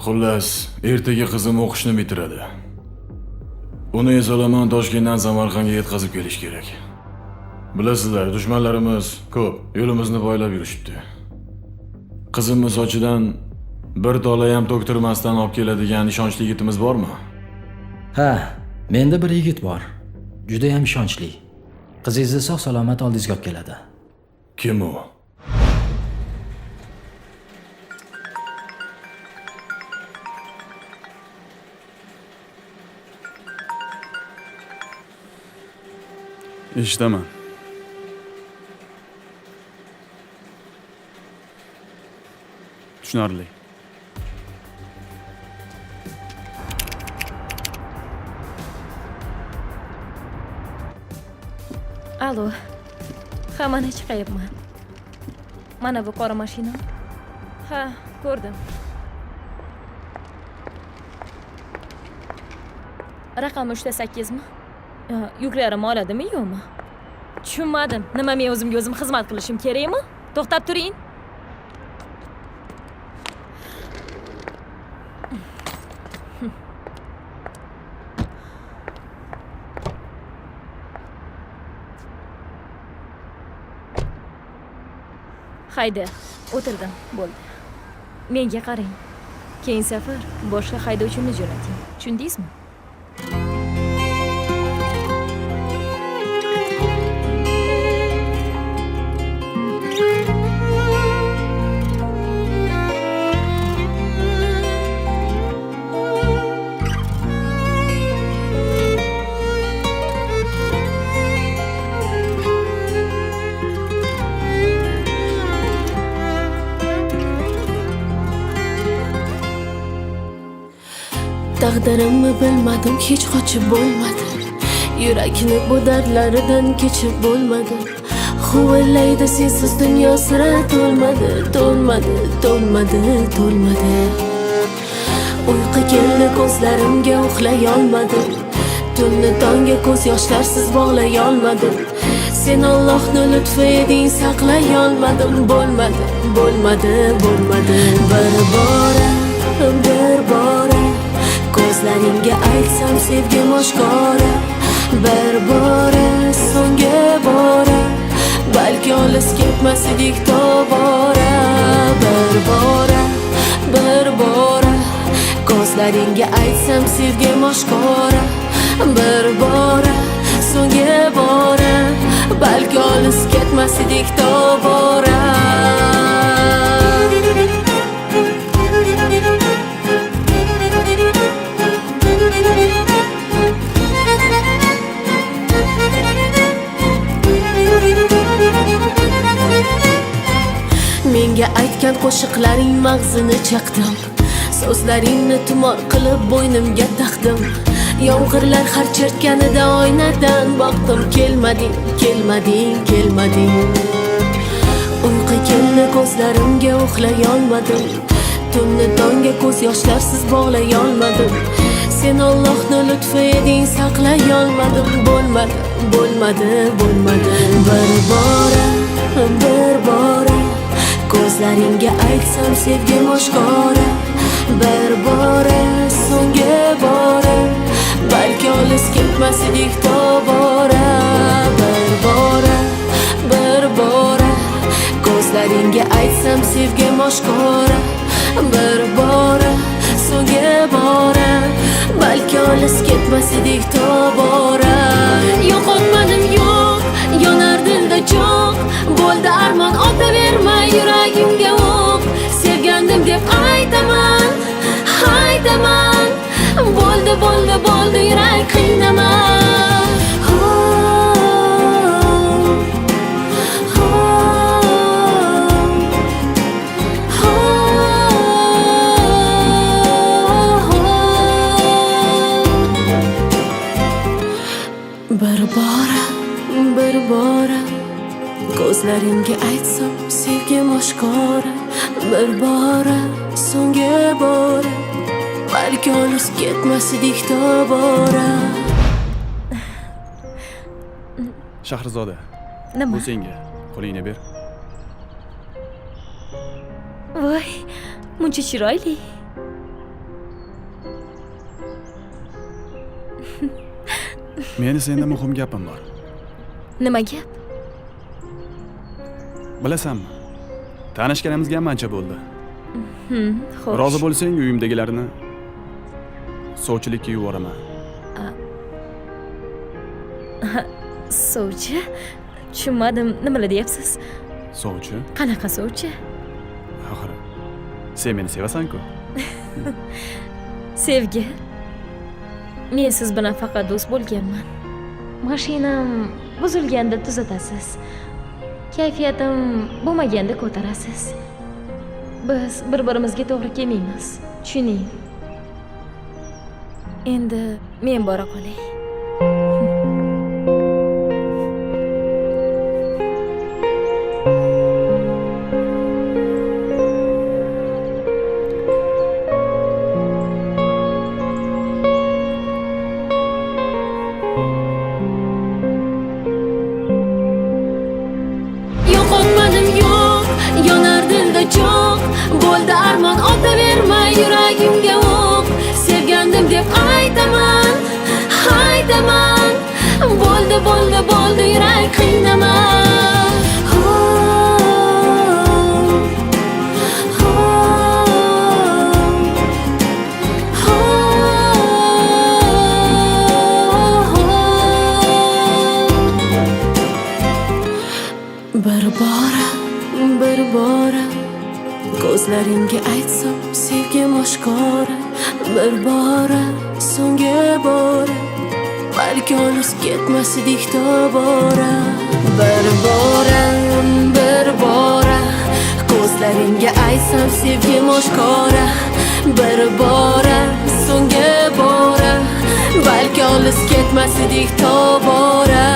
Xullas, ertaga qizim o'qishni bitiradi. Uni eson-omon Toshkentdan Samarqandga yetkazib kelish kerak. Bilasizlar, dushmanlarimiz ko'p, yo'limizni poylab yurishibdi. Qizimni sochidan bir tola ham to'ktirmasdan olib keladigan ishonchli yigitimiz bormi? Ha, menda bir yigit bor. Juda ham ishonchli. Qizingizni sog' salomat oldingizga olib keladi. Kim u? Eshitaman. Tushunarli. Alo. Ha, mana chiqayapman. Mana bu qora mashina. Ha, ko'rdim. Raqami 3 ta 8mi? Yuklarim oladimi, yo'qmi? Tushunmadim. Nima, men o'zimga o'zim xizmat qilishim kerakmi? To'xtab turing. Hayda, o'tirdim, bo'ldi. Menga qarang. Keyin safar boshqa haydovchini jo'nating. Tushundingizmi? Taqdirimni bilmadim, hech qochib bo'lmadi. Yurakni bu dardlaridan kechib bo'lmadi. Huvillaydi sensiz dunyo, sira to'lmadi, to'lmadi, to'lmadi, to'lmadi. Uyqu keldi ko'zlarimga, uxlay olmadim. Tunni tongga ko'z yoshlarsiz bog'lay olmadim. Sen Allohni lutfi eding, saqlay olmadim. Bo'lmadi, bo'lmadi, bo'lmadi. Bir bora, bir bora ko'zlaringga aytsam sevgim oshkora. Bir bora, so'nggi bora, balki olis ketmas edik tobora. Bir bora, bir bora ko'zlaringga aytsam sevgim oshkora. Bir bora, so'nggi bora, balki olis ketmas edik tobora. Menga aytgan qo'shiqlaring mag'zini chaqdim. So'zlaringni tumor qilib bo'ynimga taqdim. Yomg'irlar har chertganida oynadan boqdim. Kelmading, kelmading, kelmading. Uyqu keldi ko'zlarimga, uxlay olmadim. Tunni tongga ko'z yoshlarsiz bog'lay olmadim. Sen Allohni lutfi eding, saqlay olmadim. Bo'lmadi, bo'lmadi, bo'lmadi. Bir bora, bir bora ko'zlaringga aytsam sevgim oshkora. Bir bora, so'nggi bora, balki olis ketmas edik tobora. Bir bora, bir bora ko'zlaringga aytsam sevgim oshkora. Bir bora, so'nggi bora, balki olis ketmas edik tobora. Yo'qotmadim yo'q, yonar dilda cho'g'. Bo'ldi armon, otaverma yuragimga o'q. Sevgandim deb aytaman, aytaman. Bo'ldi, bo'ldi, bo'ldi, yurak qiynama. Bir bora, bir bora ko'zlaringga aytsam sevgim oshkora. Bir bora, so'nggi bora, balki olis ketmas edik tobora. Shahrizoda, Nima? bu senga. Qo'lingni ber. Voy, muncha chiroyli. Meni senda muhim gapim bor. Nima gap? Bilasanmi? Tanishganimizga ham ancha bo'ldi. Xo'sh. Rozi bo'lsang, uyimdagilarni sovchilikka yuboraman. Sovchi? Tushunmadim, nimalar deyapsiz? Sovchi? Qanaqa sovchi? Axir sen meni sevasan-ku. Sevgi. Men siz bilan faqat do'st bo'lganman. Mashinam buzilganda tuzatasiz. Kayfiyatim bo'lmaganda ko'tarasiz. Biz bir-birimizga to'g'ri kelmaymiz. Tushuning. Endi men bora qolay. Yo'qotmadim yo'q, yonar dilda cho'g'. Bo'ldi armon, otaverma yuragimga o'q. Sevgandim deb aytaman, aytaman. Bo'ldi, bo'ldi, bo'ldi, yurak qiynama. Bir bora, bir bora ko'zlaringga aytsam sevgim oshkora. Bir bora, so'nggi bora, balki olis ketmas edik tobora. Bir bora, bir bora ko'zlaringga aytsam sevgim oshkora. Bir bora, so'nggi bora, balki olis ketmas edik tobora.